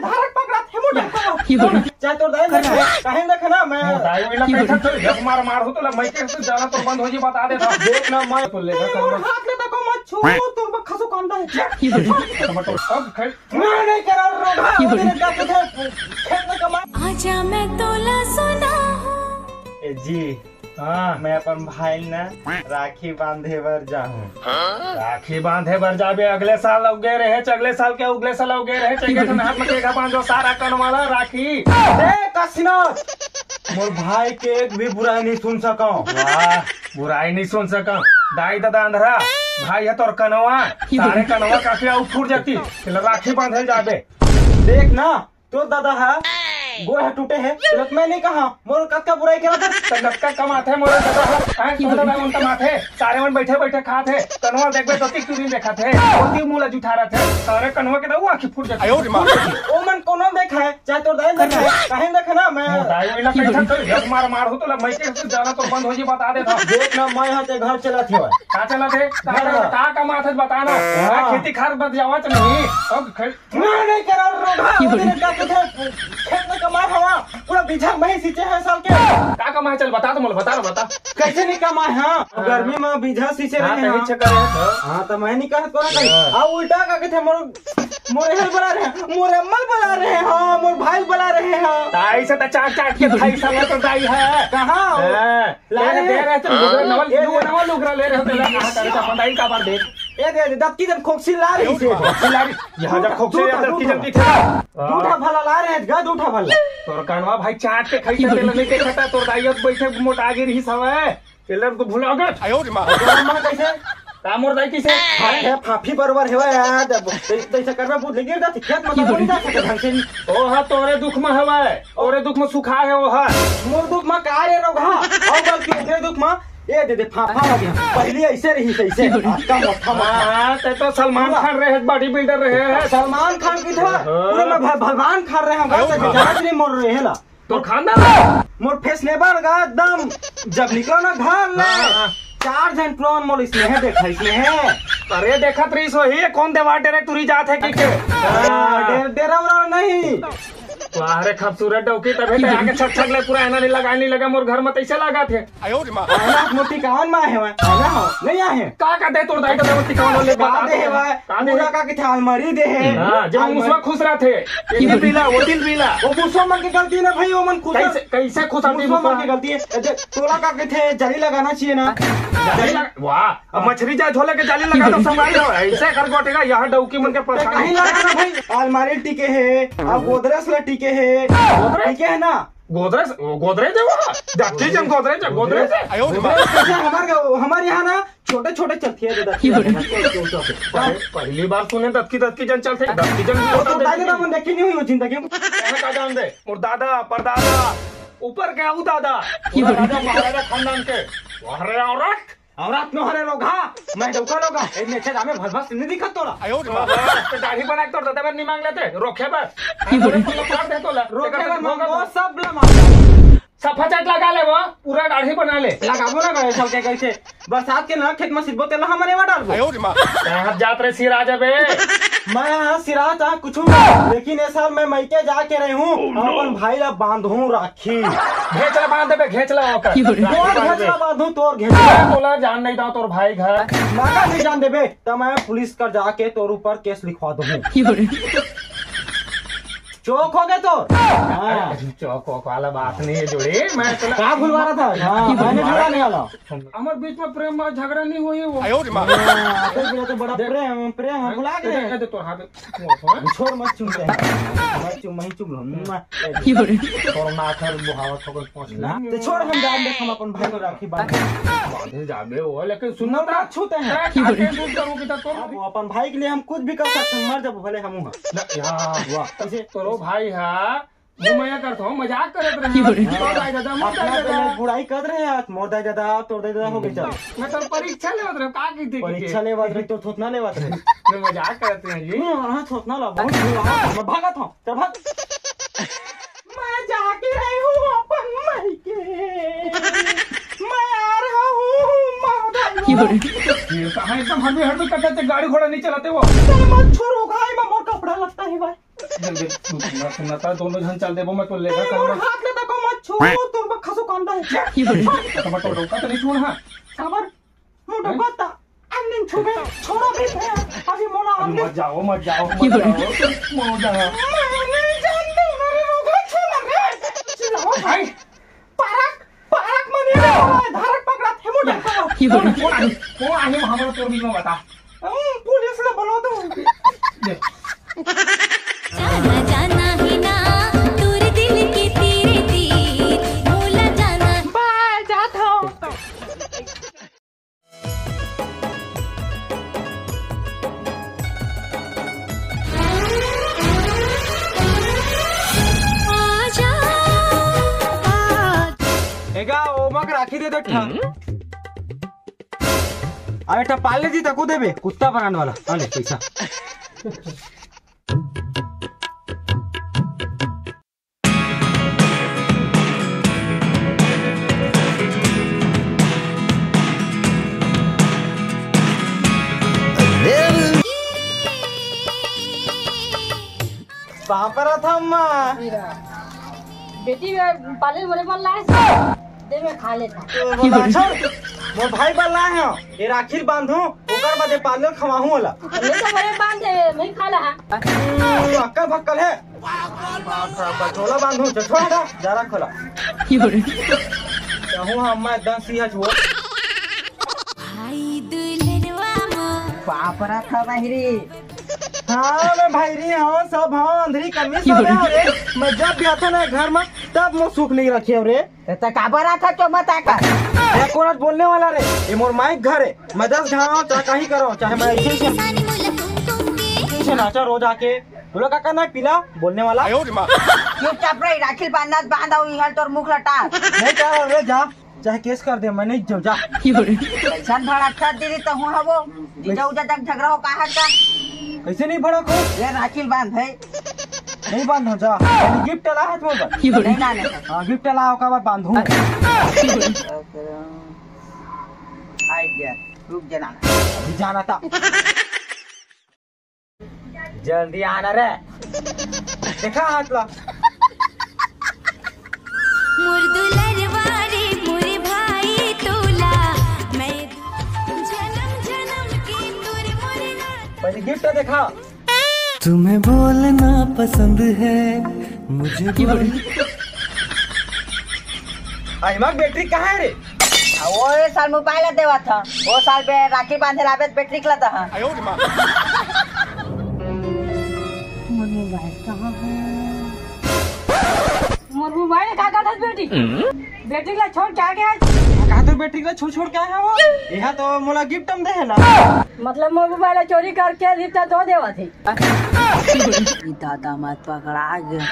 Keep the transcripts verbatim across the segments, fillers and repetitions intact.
धारक पकड़ा थे मोटा का। चाहे तोर दाई देखे, कहीं देखे ना मैं। दाई वही ना पैसा तो जब मार मार हो तो ला मैं के तो जाना तो बंद हो जी, बता देता। देख ना मैं तो ले ए, मोर हाथ ले तको मत छू, तोर बखसो कांदा है। अब खैर मैं नहीं करा रोगा, तेरे का कुछ है, खेत में कमा। आजा मैं तोला सुना हूँ। ए जी, हाँ। मैं अपन भाई ना राखी बांधे बर जाहूँ। राखी बांधे बर जाबे, अगले साल अवगे रहे, अगले साल के अगले साल अवगे रहे, चइके ठन हाथ में केघा बांधो, सारा कन वाला राखी। ए, कसिनो, मोर भाई के एक भी बुराई नहीं सुन सकव। वाह, बुराई नहीं सुन सकव। दाई ददा अंधरा, भाई है तोर कनवा, सारे कनवा काफी आउ फूट जाती। चल राखी बांधे जाबे। देख ना, तोर दादा हा, गोड़ हा टूटे हे, तुरंत मैं नहीं कहा, मोर कतका बुराई करा था। त कतका कमाथे मोर दादा हा, हैं? तोर दादा मन कमाथे, सारे मन बैठे बैठे खात हे, कनवा देखबे तो टिक टूरी देखत हे, ओती मुला जुठा रथे, सारे कनवा के दऊ आँखी फूट जाथे। ओ मन कोनो देखा है, चाहे तोर दाई देखा है, कहीं देखा ना मैं। दाई वही ना पैसा तो जब मार मार हो तो ला मैं के जाना तो बंद हो जी, बता देता। देख ना मैं यहाँ ते घर चला थे। का चला थे? का, का कमाथे बता ना। हाँ। खेती खार बद जावत नहीं। अब मैं नहीं करा रोगा, तेरे का कुछ है, खेत में कमा हवा, पूरा बीघा में ही सींचे हैं साल के। का कमाए चल बता तो मोला, बता ना, बता। कैसे नहीं कमाए, हाँ? हाँ। गर्मी में बीघा सींचे रहे हैं। हाँ। हाँ, तो मैं नहीं कहत कोनो कहीं। हाँ। आ उल्टा का कहते मोर, मोरे हल बला रहे, मोरे अम्मल बला रहे, हाँ, मोर भाई बला रहे, हाँ। ताई से तो चाट चाट के खाई साला तो दाई है। कहाँ? हाँ। ला रहे दे रहे तो लुगरा नवा, ए, नवा लुगरा ले रहे हो, तेला कहाँ करे तो पंडाई का बार दे। ए दे, दे, दत्ती जन खोक्सी ला रही से। खोक्सी ला रही। यहाँ जब खोक्सी दू ठा, दत्ती जन की थे। दू ठा भला ला रहे हैं, गा दू ठा भला। तोर कनवा भाई चाट के खाई से तेला नहीं देखा था, तोर दाई अब बैठे मोटा गिर ही सवे। तेला तो भुला गए। आयो रे माँ। तोर अम्मा कैसे? का मोर दाई किसे? अरे फाफी बरोबर हेवा यार, जब तै-, तैसे करबे भूत नहीं गिर जाती, खेत में तो नहीं जा सके ढंग से भी। ओ हा, तोरे दुख में हवा है, ओरे दुख में सुखा है वो हा। मोर दुख में का रे रोगहा? और बल्कि ओकरे दुख में, ए दे दे, फाफा लगे। पहली ऐसे रही, ऐसे। आज का मोटा मोटा। हाँ, हाँ, ते तो सलमान खान रहे, बॉडी बिल्डर रहे है। सलमान खान की था, हाँ। पूरे में भ-, भगवान खान रहे हम, बस बेचारा नहीं मर रहे हैं ला। तोर खानदान ला। मोर फैशनेबल गा एकदम, जब निकलो ना घर ले, हाँ, हाँ। चार झन ड्रोन मोर इसने है, देखा इसने है। अरे देखत रही सो ही, कौन देवा डायरेक्ट टूरी जात है कि के? हाँ, डे-, डेरा उरा नहीं। वाह रे खूबसूरत डौकी, तबे ते आके छक छक ले पूरा एना नहीं लगा, नहीं लगा, मोर घर में तैसे लगा थे। आयो रे माँ। आना मोटी कावन में आहे वहाँ, आना हो, नहीं आहे। का का दे तोर दाई का मोटी कावन ले का बता दे दे। है वहाँ? का दे? पूरा का के थे अलमारी दे है। हाँ, जो अलमारी। मुसवा खुश रहा थे। ये दिल पीला, वो दिल पीला। वो मुसवा मन की गलती ना भाई, वो मन खुश कैसे, कैसे खुश आती मुसवा मन मुसवा? की गलती है। ए, देख, तोला का के थे, जाली लगाना चाहिए ना। जाली लग-, वाह। अब मछरी जाए झोले के जाली लगा तो संभाल लो। ऐसे कर गोटेगा, यहाँ डौकी मन के परेशान। कहीं लगा ना भाई, अलमारी टिके है, अब गोदरेज ला टिके है, टिके है ना? गोदरेज, गोदरेज है वो। दत्ती जन गोदरेज है, गोदरेज है। गोदरेज कैसे हमारे, हमारे यहाँ ना छोटे छोटे चलती है दत्ती। पहली, पहली बार सुने दत्ती, दत्ती जन चलते, दत्ती जन वो तो दादा ना मन देखी नहीं हुई वो जिंदगी में। कहना का जान दे, मोर दादा, परदादा, ऊपर के ऊ दादा, राजा महाराजा खानदान के। अरे औरत, औरत में हरे रोगहा, मैं डौका लोगा, ए नेचे जामे भस भस नहीं दिखत तोला। आयो रे बाबा, तो दाढ़ी बना के तोर दादा बर नहीं मांग लेते, रोखे बर। रोखे बर मांगो, सब ला मांगो। सफा चट लगा ले वो, पूरा दाढ़ी बना ले। लगाबो ना करे, साल के कैसे? बरसात के ना खेत में सिरबो तेला हमरे वा डालबो। आयो रे माँ। कहाँ जात रे सिरा जबे? मैं यहाँ सिरा चाहे कुछ ना, लेकिन ये साल मैं मैके जाके रही हूँ, अपन भाई ला बांधूं राखी। घेचला बांध देबे, घेचला ओकर। तोर घेचला बांधू, तोर घेचला। मैं तोला जान नहीं दां तोर भाई घर। नाका नहीं जान देबे, तो मैं पुलिस कर जाके तोर ऊपर केस लिखवा दूँ। चौक हो गए तोर? हाँ। अरे, चौक वौक वाला बात नहीं है जोड़ी, मैं तोला का भुलवा रहा था? हाँ, मैंने भुलवा नहीं वाला। हमर बीच में प्रेम में झगड़ा नहीं हुई वो। आयो रे माँ। हाँ, तो ये तो बड़ा प्रेम, प्रेम हम भुला गए। दे, दे, तोर हाथ। छोड़ मत चुम दे। मत चुम, मैं चुम लूँ। तोर माथा बुहावत हो गई पहुँच ना। तो छोड़ हम जान दे, हम अपन भाई को राखी बांध। बांधे जाबे वो, लेकिन सुन ना, ना। छूते हैं। मैं काटे दूर करूँ कि तोर अब वो अपन भाई के लिए हम कुछ भी कर सकते हैं, मर जब भले हम हुआ। ना, यार। वाह, इसे तोरो भाई हा, वो मैं करत हूँ, मजाक करत रहे। तो दाई दादा, मोर दाई दादा। बुराई कर रहे हैं, मोर दाई दादा, तोर दाई दादा हो गए चल। मैं तो परीक्षा लेवत रहे, का की देखी परीक्षा के? लेवत रहे, तो थोतना लेवत रहे। मैं मजाक करत रहे जी। हाँ, हाँ, थोतना ला, बहुत बुरा। मैं भागत हूँ, चल भाग। मैं जाके रही हूँ अपन मायके। मैं आ रहा हूँ, माधव। ये कहाँ एकदम हड़बड़ी हड़बड़ी करते थे, गाड़ी घोड़ा नहीं चलाते वो। चल मत छोड़ो, भाई, मैं मोर कपड़ा लगता है भाई। चल दे, सुनना, सुनना, ता दोनों झन चल देबो, मैं तो लेगा मोर कहूँगा। हाथ ले तको मत छू, तोर बखसो कांदा है। तो मैं तो डौका तो नहीं छूण, हाँ। काबर? मोर डौका ता अन्निन छूबे, छोड़ा भी है। अभी मोला अभी आंदे। मत जाओ, मत जाओ, मत जाओ। मोर जाओ। मैं नहीं जानते, मेरे रोगड़ा छू ना रे। चिल्लाओ भाई। पारक, पारक मनी रे, धारक पकड़ा थे मोर डौका। कौन, कौन आही? कौन आही? हमारा तोर बीच में बता। हम्म, पुलिस ले बोलो तो। ले। जाना जाना ही ना, तोर दिल के तीरे तीर, मोला जाना। बाय, जात हूँ। आजा, आजा। एगा ओमा के राखी दे दे ठा। हम्म। अबे ठा पाले जी तको देबे, कुत्ता बनाने वाला। आ ले पैसा। पापरा था अम्मा। बेटी पाले बोले बोल लाए, दे मैं खा लेता। तो बोला, अच्छा, मोर भाई बर लाए हंव, ये राखी बांधहूं, ओकर बाद ये पाले खवाहूं ओला। ले तो बड़े बांध दे, मैं खा ला। हम्म, अक्कल भक्कल है। बाप रे, बचोला बांधहूं, चल छोड़ा दा, जा रख खोला। कहूं हम मैं एकदम सिया छुओ। भाई दुल्हनवा मा। पापरा था बहिरी। हाँ, मैं भैरी हूँ, सब हूँ, अंधरी कमी सब है रे। मैं जब भी आता ना घर में, तब मैं सुख नहीं रखे रे। ते, ते काबर आता तो मत आकर। ये कोन आज बोलने वाला रे? ये मोर माइक घर है। मैं दस घाव, चाहे कहीं करो, चाहे मैं ऐसे ही से, ऐसे ही से नाचा रोज आके। बोला काका ना पीला बोलने वाला। चुपचाप रही, राखिल बांधना बांधा हुई है तोर मुख लटा। नहीं कर रे, जा। चाहे केस कर दे, मैं नहीं जाऊँ, जा। कैसन भड़कता दीदी, तहूँ हवो। जीजा उजा तक झगड़ा हो, का हट का? कैसे नहीं भड़क हो? ये राखिल बांध है। नहीं बांध हो, जा। गिफ्ट ला है तुम्हारे पास। नहीं लाने का। हाँ, गिफ्ट ला, ओकर बाद बांधू। आई गया, रुक जाना। अभी जाना था। जल्दी आना रे। देखा हाथ ला। मोर दुलरवा रे, मोर भाई तोला, मैं जनम जनम के तोर मोर ना। पहले गिफ्ट देखा। तुम्हें बोलना पसंद है मुझे। आई माँ, बैटरी कहाँ है रे? आ, वो ए साल मोबाइल देवा था, वो साल पे राखी बांधे लाबे बैटरी निकला था। हाँ। मोर मोबाइल कहाँ है? मोर मोबाइल का का था बेटी? बेटी ला छोड़ क्या गया? कहा तो बेटी ला छोड़, छोड़ क्या है वो? यह तो मोला गिफ्ट में दे है ना। मतलब मोर मोबाइल चोरी करके गिफ्ट दो देवा थे। ई दादा मत पकड़ा गया।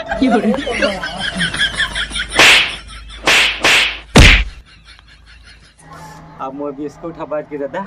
अब मोर बिस्कुट ह बच गे दादा।